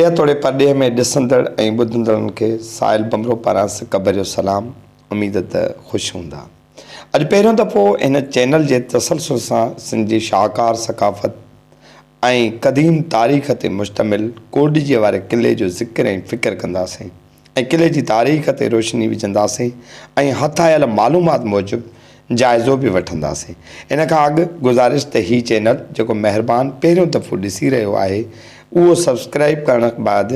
ڏيهه توڙي پرڏيهه ۾ ڏسندڙ ۽ ٻڌندڙن کي ساحل ڀنڀرو پاران سڪ ڀريو سلام اميد ته خوش هوندا. اڄ پهريون دفعو هن چينل جي تسلسل سان سنڌ جي شاهڪار ثقافت ۽ قديم تاريخ تي مشتمل ڪوٽڏيجي واري قلعي جو ذڪر ۽ فڪر ڪنداسين. ۽ قلعي جي تاريخ تي روشني وجهنداسين ۽ هٿ آيل معلومات موجب جائزو به وٺنداسين. ان کان اڳ گذارش ته هي چينل جيڪو مهربان پهريون دفعو ڏسي رهيو آهي اهو سبسڪرائيب ڪرڻ بعد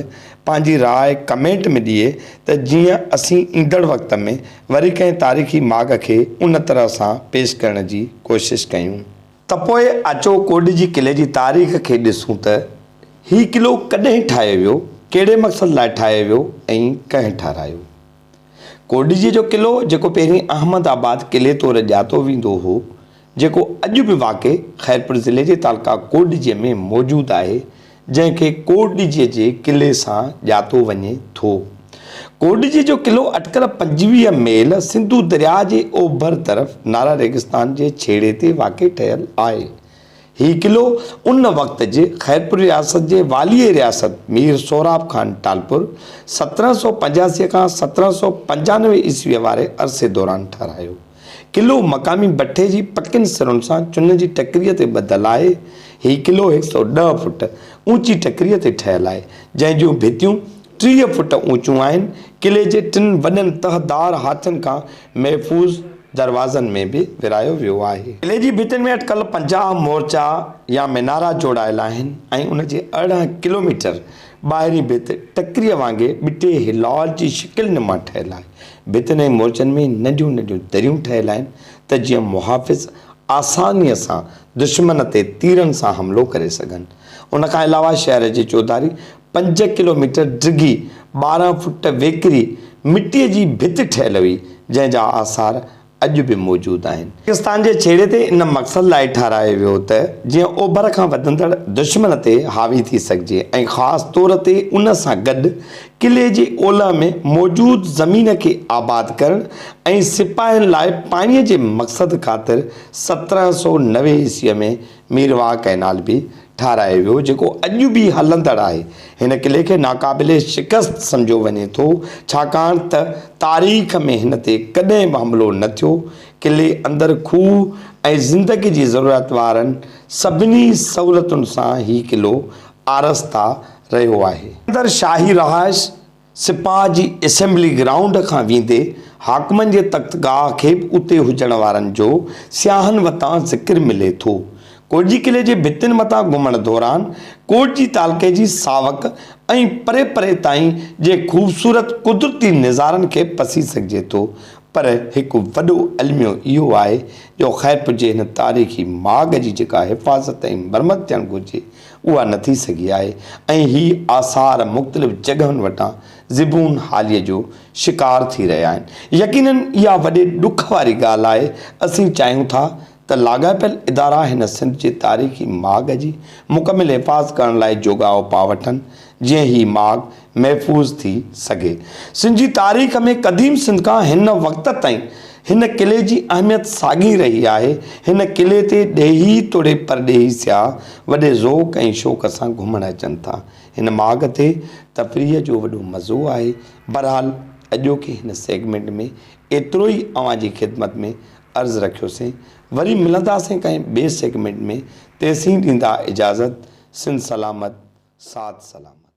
پنهنجي راء ڪمينٽ ۾ ڏئي ته جيئن اسين ايندڙ وقت ۾ وري ڪنهن تاريخي ماڳ کي ان طرح سان پيش ڪرڻ جي ڪوشش ڪيون. ته پوء اچو ڪوڏجي قلعي جي تاريخ کي ڏسون ته هي قلعو ڪڏهن ٺاهيو ويو، ڪهڙي مقصد لاء ٺاهيو ويو ۽ ڪنهن ٺهرايو. ڪوڏجي جو قلعو جيڪو پهرين احمد آباد قلعي طور ڄاتو ويندو هو، جيڪو اڄ به واقع خيرپور ضلعي جي تعلقه ڪوڏجي ۾ موجود آهي، جنهن کي ڪوٽڏيجيء جي قلعي سان ڄاتو وڃي ٿو. ڪوٽڏيجيء جو قلعو اٽڪل 25 ميل سنڌو درياء جي اوڀر طرف نارا ريگستان جي ڇيڙي تي واقع ٺهيل آهي. هي قلعو ان وقت جي خيرپور رياست جي واليء رياست مير سهراب خان ٽالپر 1785 کان 1795 عيسويء واري عرصي دوران ٺهرايو. قلعو مقامي بٺي جي پڪين سرن سان چن جي ٽڪريء تي ٻڌل آهي. هي قلعو هڪ سئو ڏهه فوٽ اوچي ٽڪريء تي ٺهيل آهي، جنهن جون ڀتيون 30 فوٽ اوچيون آهن. قلعي جي ٽن وڏن تهدار هاٿين کان محفوظ دروازن ۾ به ورهايو ويو آهي. قلعي جي ڀتين ۾ اٽڪل 50 مورچا يا مينارا جوڙايل آهن ۽ ان جي 18 ڪلوميٽر ٻاهرين ڀت ٽڪريء وانگي ٻٽي هلال جي شڪل نما ٺهيل آهي. ڀتين ۽ مورچن ۾ ننڍيون ننڍيون دريون ٺهيل آهن ته جيئن محافظ آسانيء سان دشمن تي تيرن سان حملو ڪري سگهن. ان کان علاوه شهر جي چوڌاري پنج ڪلوميٽر ڊگهي 12 فوٽ ويڪري مٽيء جي ڀت ٺهيل هئي، جنهن جا آثار اڄ به موجود آهن. پاڪستان جي ڇيڙي تي ان مقصد لاء ٺهرايو ويو ته جيئن اوڀر کان وڌندڙ دشمن تي حاوي ٿي سگهجي ۽ خاص طور تي ان سان گڏ قلعي جي اولهه ۾ موجود زمين کي آباد ڪرڻ ۽ سپاهين لاء پاڻي جي مقصد خاطر 1790 عيسويء ۾ ميرواهه ڪئنال به ٺاهرايو ويو جيڪو اڄ به هلندڙ آهي. هن قلعي کي ناقابل شڪست سمجهيو وڃي ٿو ڇاڪاڻ ته تاريخ ۾ هن تي ڪڏهن به حملو نه ٿيو. قلعي اندر کوهه ۽ زندگي جي ضرورت وارن سڀني سهولتن سان هي قلعو آرسته رهيو آهي. اندر شاهي رهائش سپاهه جي اسيمبلي گرائونڊ کان ويندي حاڪمن جي تختگاهه کي به اتي هجڻ وارن جو سياحن وتان ذڪر ملي ٿو. ڪوٽجي قلعي جي ڀتين مٿان گهمڻ دوران ڪوٽجي تعلقي جي ساوڪ ۽ پري پري تائين جي خوبصورت قدرتي نظارن کي پسي سگهجي ٿو پر هڪ وڏو الميو اهو آهي جو خيرپور جي هن تاريخي ماڳ جي جيڪا حفاظت ۽ مرمت ٿيڻ گهرجي اها نه ٿي سگهي آهي ۽ هي آثار مختلف جڳهن وٽان زبون حاليء جو شڪار ٿي رهيا آهن. يقيناً اها وڏي ڏک واري ڳالهه آهي. اسين چاهيون ٿا ته لاڳاپيل ادارا هن سنڌ جي تاريخي ماڳ جي مڪمل حفاظت ڪرڻ لاء جوڳا اپاء وٺن، جيئن هي ماڳ محفوظ ٿي سگهي. سنڌ جي تاريخ ۾ قديم سنڌ کان هن وقت تائين هن قلعي جي اهميت ساڳي رهي آهي. هن قلعي تي ڏيهي توڙي پرڏيهي سياح وڏي ذوق ۽ شوق سان گهمڻ اچن ٿا. هن ماڳ تي تفريح جو وڏو مزو آهي. بهرحال اڄوڪي هن سيگمينٽ ۾ ايترو ئي اوهان جي خدمت ۾ عرض رکيوسين. وري ملنداسين ڪنهن ٻئي سيگمينٽ ۾ تيسين ڏيندا اجازت. سنڌ سلامت ساٿ سلامت.